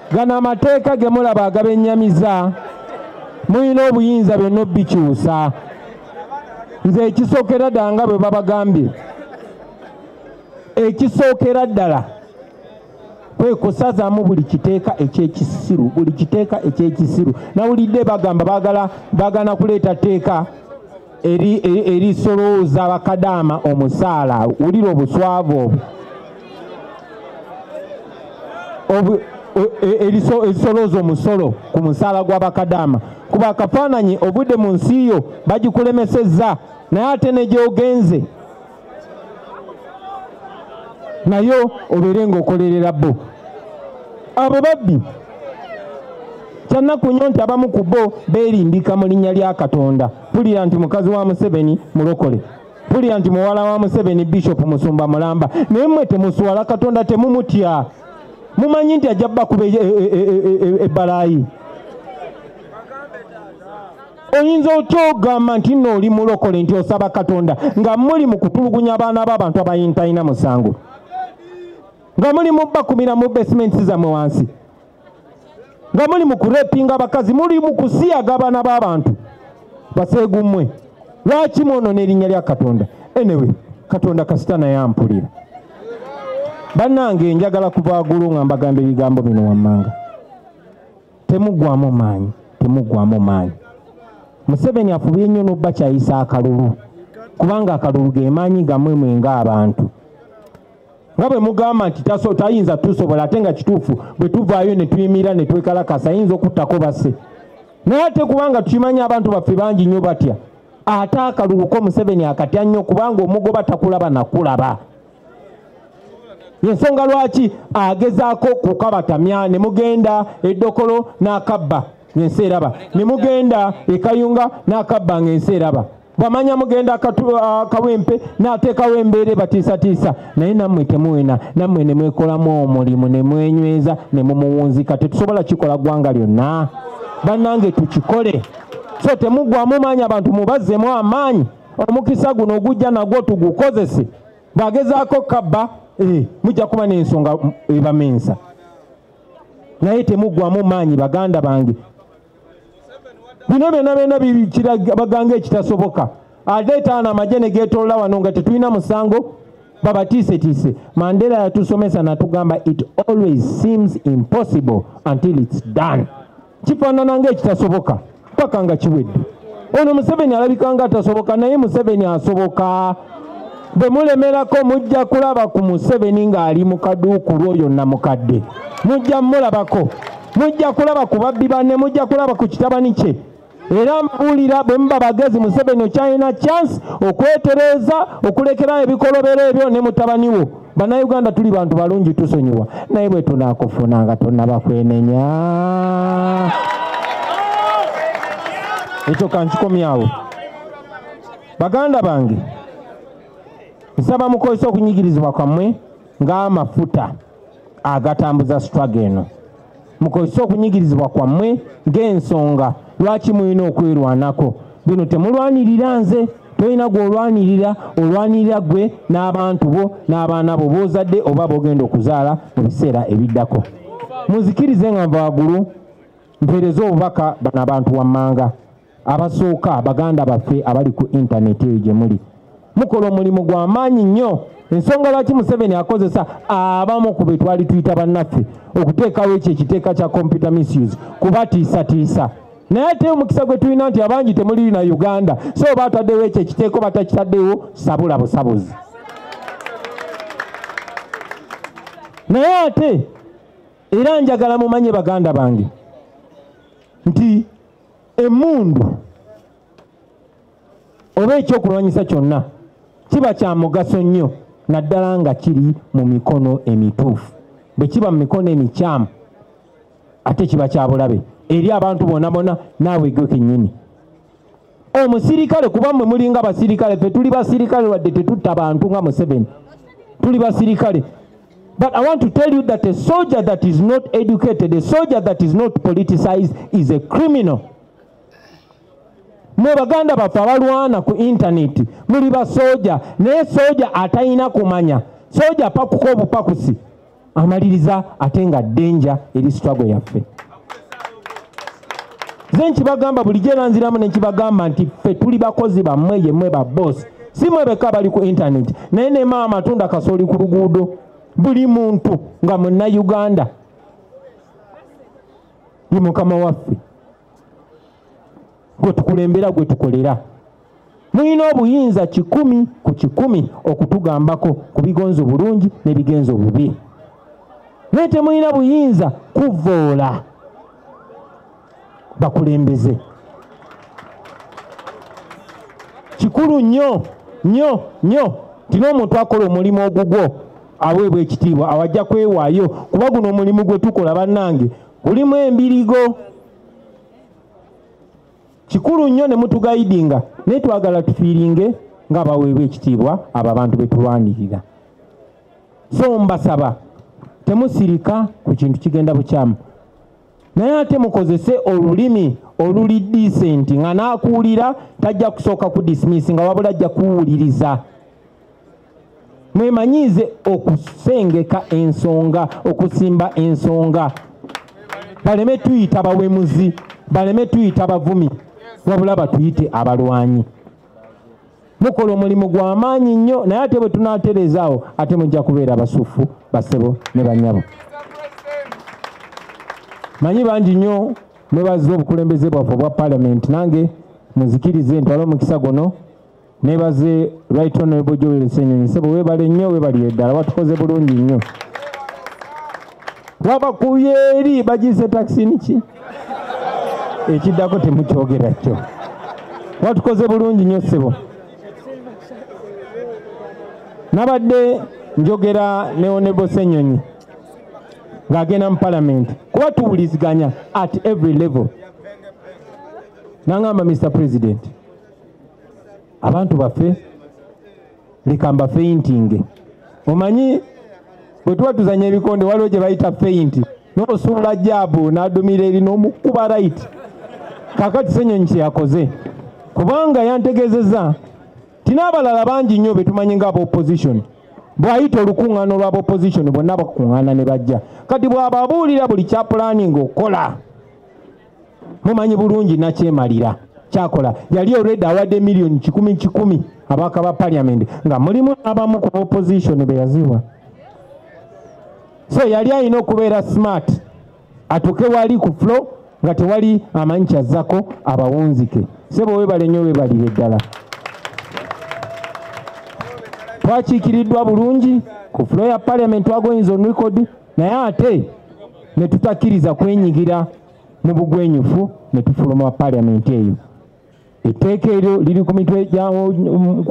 Gano amateeka ge mulaba agabennyamiza, mulina obuyinza byonna obikyusa. Nze ekisookera ddala nga bwe babagambye, ekisookera ddala kwe kusazaamu buli kiteeka eky'ekisiru, buli kiteeka eky'ekisiru. Nawulidde bagamba baagala kuleeta tteeka erisolooza bakadaama omusaala. Wulira obuswavu obwo. Erisolooza omusolo ku musaala gw'abakadaama. Kuba akafaananyi obudde mu nsi yo bagikulemesezza, naye ate ne gy'ogenze nayo obeere ng'okolerera bo. Abo babbi. Kyannaku nnyo nti abamu ku bo beerimbika mu linnya lya Katonda. Mpulira nti mukazi wa Museveni mulokole, mpulira nti muwala wa Museveni Bishop Musumba Mulamba, naye mmwe temuswala Katonda, temumutya. Mumanyi nti ajja bakuba ebbalaayi. Oyinza otya ogamba nti nno oli mulokole nti osaba Katonda nga muli mu kutulugunya abaana b'abantu abayintalina musango, nga muli mu bakumira mu basements zammwe wansi, nga muli mu kurepinga abakazi, muli mu kusiyaga abaana b'abantu baseegummwe. Lwaki mwonoona erinnya lya Katonda? Anyway, Katonda kasita naye ampulira. Bannange njagala kuva waggulu nga mbagamba ebigambo bino wammanga. Temuggwamu maanyi, temuggwamu maanyi. Museveni afubye nnyo n'obbakyayisa akalulu, kubanga akalulu ge maanyi gammwe mwe ng'abantu. Nga bwe mugamba nti tayinza tusobola, ate nga kituufu bwe tuvaayo ne tuyimirira ne twekalakasa ayinza okuttako basse. Naye ate kubanga tukimanyi abantu baffe bangi nnyo batya, ate akalulu ko Museveni akatya nnyo kubanga omugoba takulaba nakulaba. Ensonga lwaki agezaako kukabatamya ne mugenda eddokolo n'akabba ng'ensi eraba, ne mugenda ekayunga n'akabba ng'ensi eraba, bwamanya mugenda Kawempe n'ateekawo embeera ebatiisatiisa. Naye nammwe temuwena, nammwe ne mwekolamu omulimu ne mwenyweza ne mumuwunzika. Tetusobola kikola ggwanga lyonna, bannange tukikole. So temuggwamu maanyi, abantu mubazzeemu amaanyi. Omukisa guno ogujja nagwo tugukozese. Bw'agezaako kabba, mujja kuba n'ensonga ebamensa. Naye temuggwamu maanyi baganda bange. Bino byonna byonna baganga ekitasoboka. Aleeta ano amagye ne geetolola wano nga tetulina musango, babatiisetiise. Mandela yatusomesa n'atugamba it always seems impossible until it's done. Kifaanana ng'ekitasoboka paka nga kiwedde. Ono Museveni alabika nga atasoboka, naye Museveni asoboka. Bwe mulemerako mujja kulaba ku Museveni ng'ali mu kaduukulu oyo namukadde. Mujja mulabako, mujja kulaba ku babbi banne, mujja kulaba ku kitabani kye. Era mbuulira bwe muba bagezi, Museveni okyalina chance okwetereeza, okulekerayo ebikolobero ebyo ne mutabani wo. Bannayuganda tuli bantu balungi, tusonyiwa, naye bwe tunaakufuna nga tonnaba kwenenya. Ekyo kankikomyawo. Baganda bange, nsaba mukozese okunyigirizibwa kwammwe ng'amafuta agatambuza struggle eno. Mukozese okunyigirizibwa kwammwe ng'ensonga lwaki mulina okwerwanako. Bino temulwanirira nze, tolina gw'olwanirira, olwanirira ggwe n'abantu bo n'abaana bo b'ozadde oba b'ogenda okuzaala mu biseera ebiddako. Munzikirize nga nva waggulu mpeereze obubaka bano abantu wammanga abasooka, baganda baffe abali ku intaneti eyo gye muli. Mukola omulimu gwa maanyi nnyo. Ensonga lwaki Museveni akozesa abamu ku be twali tuyita bannaffe okuteekawo ekyo ekiteeka kya computer misuse, kubatiisatiisa. Naye ate omukisa gwe tulina nti abangi temuli na Uganda, so oba ataddewo ekyo ekiteeka oba takitaddewo, sabula busabuzi. Naye ate era njagala mumanye baganda bange nti emmundu oba ekyokulwanyisa kyonna kiba kya mugaso nnyo, naddala nga kiri mu mikono emituufu. Bwe kiba mu mikono emikyamu ate kiba kya bulabe eri abantu bonna bonna, naawe gwe kennyini. Omusirikale, kuba mmwe mulinga basirikale, ffe tuli basirikale wadde tetutta bantu nga Museveni, tuli basirikale. But I want to tell you that a soldier that is not educated, a soldier that is not politicized is a criminal. Mwe baganda baffe abalwana ku intaneti muli basooja, naye sooja atalina kumanya, sooja apakuka obupakusi. Amaliriza ate nga danger eri struggle yaffe. Nze nkibagamba bulijjo era nziramu ne nkibagamba nti ffe tuli bakozi bammwe, yemmwe ba boss. Si mmwe beka bali ku internet, naye ne maama atunda kasooli ku luguudo, buli muntu nga munnayuganda ye mukama waffe, gwe tukulembera, gwe tukolera. Mulina obuyinza 100 ku 100 okutugambako ku bigonzo obulungi n'ebigenzo obubi, naye temulina buyinza kuvoola bakulembeze. Kikulu nnyo nnyo nnyo nti n'omuntu akola omulimu ogugwo aweebwa ekitiibwa, awajja kwewaayo, kuba guno omulimu gwe tukola bannange gulimu embirigo. Kikulu nnyo ne mutugayidinga, naye twagala tufiiringe ng'abaweebwa ekitiibwa abo abantu be tulwanirira. So mbasaba temusirika ku kintu kigenda bukyamu, naye ate mukozese olulimi oluli decent, nga n'akuwulira tajja kusooka ku dismiss, nga wabula ajja kuwuliriza. Mwemanyiize okusengeka ensonga, okusimba ensonga, baleme tuyita bawemuzi, baleme tuyita bavumi, wabula batuyite abalwanyi. Mukola omulimu gwa maanyi nnyo, naye ate bwe tunaatereezaawo ate mujja kubeera basufu, basebo ne bannyabo. Manyi bangi nnyo mwebaza obukulembeze bwaffe obwa parliament, nange muzikirize ntwale omukisa guno nebaze Right Honorable Joel Ssenyonyi. Ssebo weebale nnyo, weebalire ddala, watukoze bulungi nnyo. Wabakubye eri bagiyise takisi niki ekiddako temukyogera kyo. Watukoze bulungi nnyo ssebo. Nabadde njogera ne Honorable Ssenyonyi ng'agenda mu parliament, kuba tuwuliziganya at every level. Nangamba Mr. President, abantu baffe leka mbafeintinge. Omanyi bwe tuba tuzannya ebikonde waliwo gye bayita feint, n'osuula jaabu n'adumira eri n'omukuba right. Kaakati Ssenyonyi kye yakoze, kubanga yantegeezezza nti n'abalala bangi nnyo be tumanyi ng'aba opposition, bw'ayita olukuŋŋaana olw'aba opposition bonna bakuŋŋaana ne bajja. Kati bw'ababuulira buli kya planning okukola, mumanyi bulungi nakyemalira kyakola. Yali already awadde miliyoni 100 ababaka ba parliament, nga mulimu abamu ku opposition be yaziwa. So yali alina okubeera smart, atuuke wali ku floor nga tewali amanyi kyazzako abawunzike. Ssebo weebale nnyo, weebalire ddala. Twakiikiriddwa bulungi ku floor ya parliament, twagoyinza on record, naye ate ne tutakkiriza kwenyigira mu bugwenyufu ne tufuluma parliament eyo. Etteeka eryo liri ku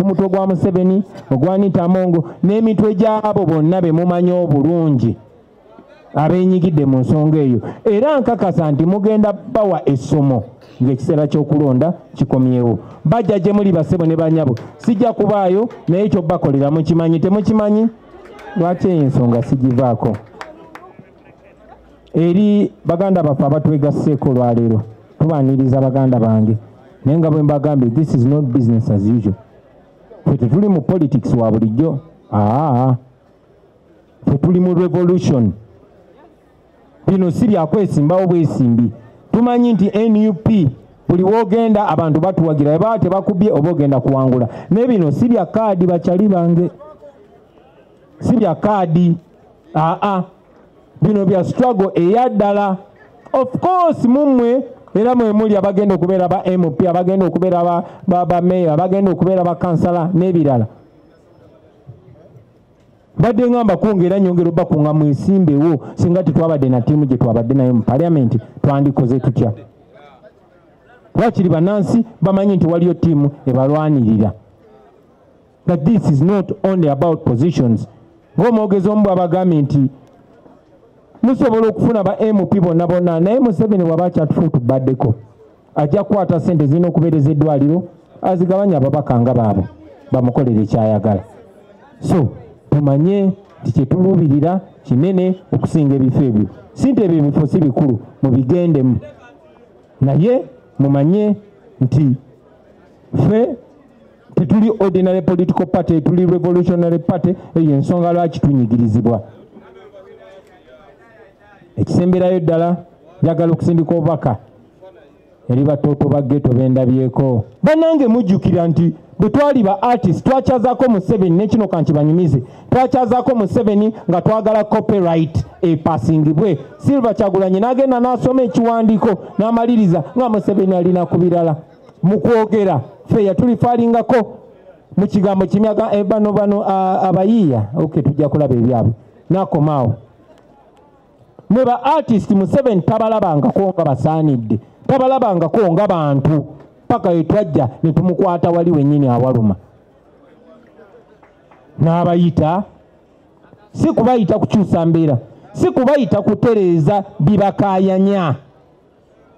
mutwe gwa Museveni, ogwa Anita Among, n'emitwe gy'abo bonna be mumanyi obulungi abeenyigidde mu nsonga eyo. Era nkakasa nti mugenda bawa essomo ng'ekiseera ky'okulonda kikomyewo. Bajja gye muli basebo ne bannyabo, sijja kubaayo, naye ekyo bakolera mukimanyi, temukimanyi? Lwaki eyo ensonga sigivaako? Eri baganda baffe abatwegasseeko olwaleero, tubaaniriza baganda bange, naye nga bwe mbagambye, this is not business as usual. Ffe tetuli mu politics wa bulijjo, ffe tuli mu revolution. Bino si byakwesimbawo bwesimbi. Tumanyi nti NUP buli w'ogenda abantu batuwagira, baba tebakubye oba ogenda kuwangula. Naye bino si bya kaadi bakyali bange, si bya kaadi, bino bya struggle eya ddala. Of course mummwe era mwe muli abagenda okubeera ba MP, abagenda okubeera ba mayor, abagenda okubeera ba kansala n'ebirala. Mbadde ngamba kunga era nyongera obbakunga mwesimbewo, singa tetwabadde na ttiimu gye twabadde nayo mu parliament twandikoze tutya? Lwakiri bannansi bamanyi nti waliyo ttiimu ebalwanirira. But this is not only about positions. Ng'omwogezi omu bw'abagambye nti musobola okufuna ba MP bonna bonna, naye Museveni bw'aba akyatufuutubaddeko ajja kukwata ssente zirina okubeereza eddwaliro azigabanye ababaka nga baabo bamukolere ky'ayagala. So tumanye nti kye tuluubirira kinene okusinga ebifo ebyo. Si nti ebyo ebifo si bikulu, mubigendemu, naye mumanye nti ffe tetuli ordinary political party, tuli revolutionary party. Eyo ensonga lwaki tunyigirizibwa. Ekisemberayo ddala njagala okusindika obubaka eri batooto ba ghetto bendabyeko. Bannange mujjukira nti bwe twali ba artist twakyazaako Museveni, n'ekino kankibanyumize, twakyazaako Museveni nga twagala copyright epasingibwe. Silver Kyagulanyi n'agenda n'asoma ekiwandiiko n'amaliriza nga Museveni alina ku birala. Mu kwogera ffe yatulifaalingako mu kigambo kimyaga bano bano abayiiya, okay, tujja kulaba ebyabwe n'akomaawo. Mwe ba artist Museveni tabalabangako nga basaanidde, tabalabangako nga bantu, paka we twajja ne tumukwata wali wennyini awaluma. N'abayita, si kubayita kukyusa mbeera, si kubayita kutereeza bibakaayanya,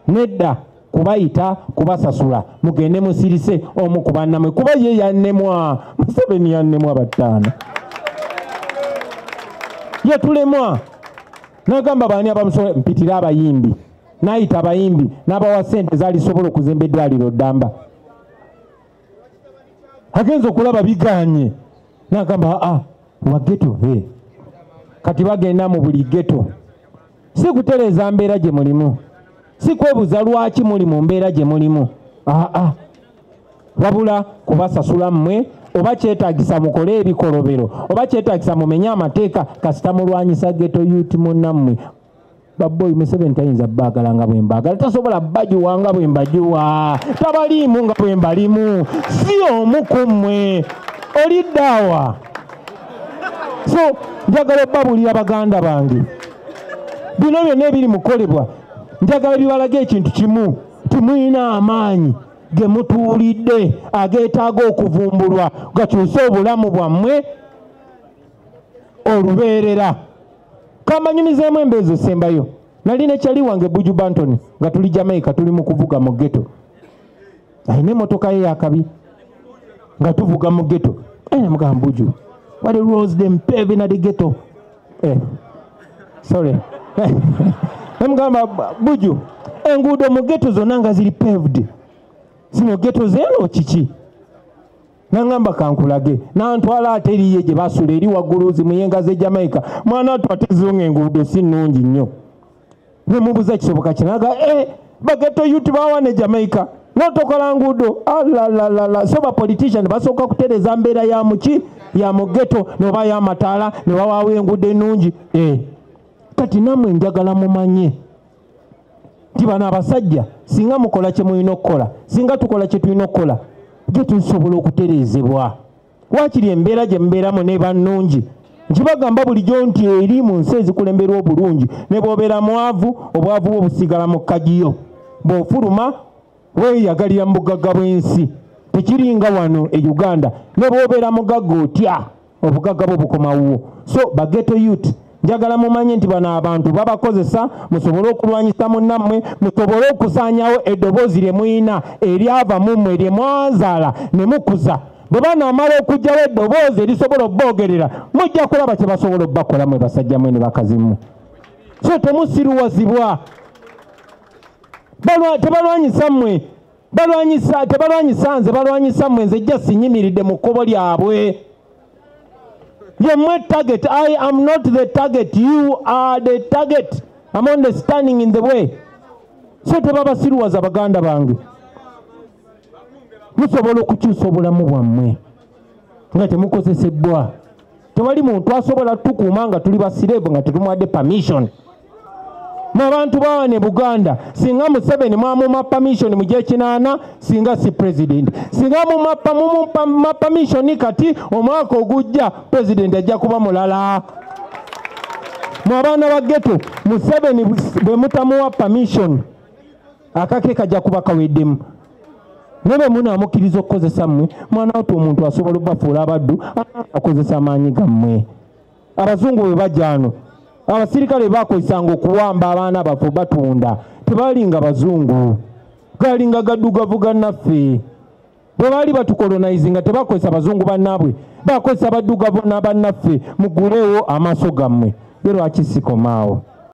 nedda, kubayita kubasasula mugende musirise omu ku bannamwe, kuba ye yannemwa. Museveni yannemwa bataano, yetulemwa. N'agamba baani abamusobola, mpitire abayimbi. N'ayita abayimbi n'abawa ssente zaalisobola okuzimba eddwaliro ddamba. Agenza okulaba biganye, n'agamba aa wa ghetto kati bagenda mu buli ghetto. Si kutereeza mbeera gye mulimu, si kwebuuza lwaki muli mu mbeera gye mulimu, aa wabula kubasasula mmwe, oba kyetaagisa mukole ebikolobero, oba kyetaagisa mumenye amateeka, kasita mulwanyisa ghetto youth munnammwe. Baboyi Museveni tayinza baagala nga bwe mbaagala, tasobola bajuwa nga bwe mbajuwa, tabaliimu nga bwe mbalimu, si omu ku mmwe, oli ddaawa. So njagala obbabuulira baganda bange, bino byonna ebiri mukolebwa njagala bibalage ekintu kimu, timulina amaanyi ge mutuulidde ageetaaga okuvumbulwa gakyuse obulamu bwammwe olubeerera. Kamanyumizeemu embeezi esembayo. Nali ne kyali wange Buju Banton nga tuli Jamaica, tuli mu kuvuga mu ghetto. Alina emmotoka ye yakabi nga tuvuga mu ghetto. Namugamba Buju, what the roads them paving at the ghetto? Sorry. Namugamba Buju, enguudo mu ghetto zonna nga ziri paved. Zino ghetto zeeno kiki? Nangamba kankulage, nantwala ate eriye gye basula eri waggulu zimuyenga z'e Jamaica. Mwana wattu ate zo ng'enguudo si nnungi nnyo. Ne mubuuza kisoboka kinaga, baghetto youth bawa ne Jamaica n'otokola nguudo alalalala. So ba politician basooka kutereeza mbeera ya muki ya mu ghetto n'oba y'amataala ne bawaawo enguudo ennungi. Kati nammwe njagala mumanye nti bano abasajja singa mukola kye mulina okukola, singa tukola kye tulina okukola, ghetto tusobola okutereezebwa. Waakiri embeera gye mubeeramu n'eba nnungi. Nkibagamba bulijjo nti eri mu nsi ezikulemberwa obulungi, ne bw'obeera mwavu, obwavu bwo busigala mu kkagiyo. Bw'ofuluma weeyagalira mu bugagga bw'ensi. Tekiringa wano e Uganda, ne bw'obeera mugagga otya, obugagga bwo bukomawo. So ba ghetto youth njagala mumanye nti bano abantu babakozesa musobole okulwanyisa munnammwe, musobole okusaanyawo eddoboozi lye muyina eryava mu mmwe lye mwazaala ne mukuza. Bwe banaamala okuggyawo eddoboozi erisobola obboogerera, mujja kulaba kye basobola obbakola mmwe basajja mmwe ne bakazi mmwe. So temusiruwazibwa. Tebalwanyisa mmwe, tebalwanyisa nze, balwanyisa mmwe. Nze jja sinyimiridde mu kkubo lyabwe. Yemmwe target. I am not the target, you are the target. I'm only standing in the way. So tebabasiruwaza baganda bange, musobola okukyusa obulamu bwammwe nga temukozesebwa. Tewali muntu asobola tukuuma nga tuli basirevu nga tetumuwadde permission. N'abantu bawane Buganda, singa Museveni mwamuma permission mu gy'ekinaana, singa si president. Singa mumpa permission kati omwaka ogujja president ajja kuba mulala. Mwe abaana ba ghetto, Museveni bwe mutamuwa permission akake kajja kuba kaweddemu. Ne bwe munaamukkiriza okukozesa mmwe, mwana wattu omuntu asobola obbafuula abaddu, akozesa amaanyi gammwe. Abazungu bwe bajja wano, abasirikale bakozesanga okuwamba abaana baffe batunda, tebalinga bazungu, galinga gaddugavu gannaffe. Bwe baali batukolonizinga tebakozesa bazungu bannaabwe, bakozesa baddugavu n'abannaffe. Mugulewo amaaso gammwe. Ye lwaki sikomaawo?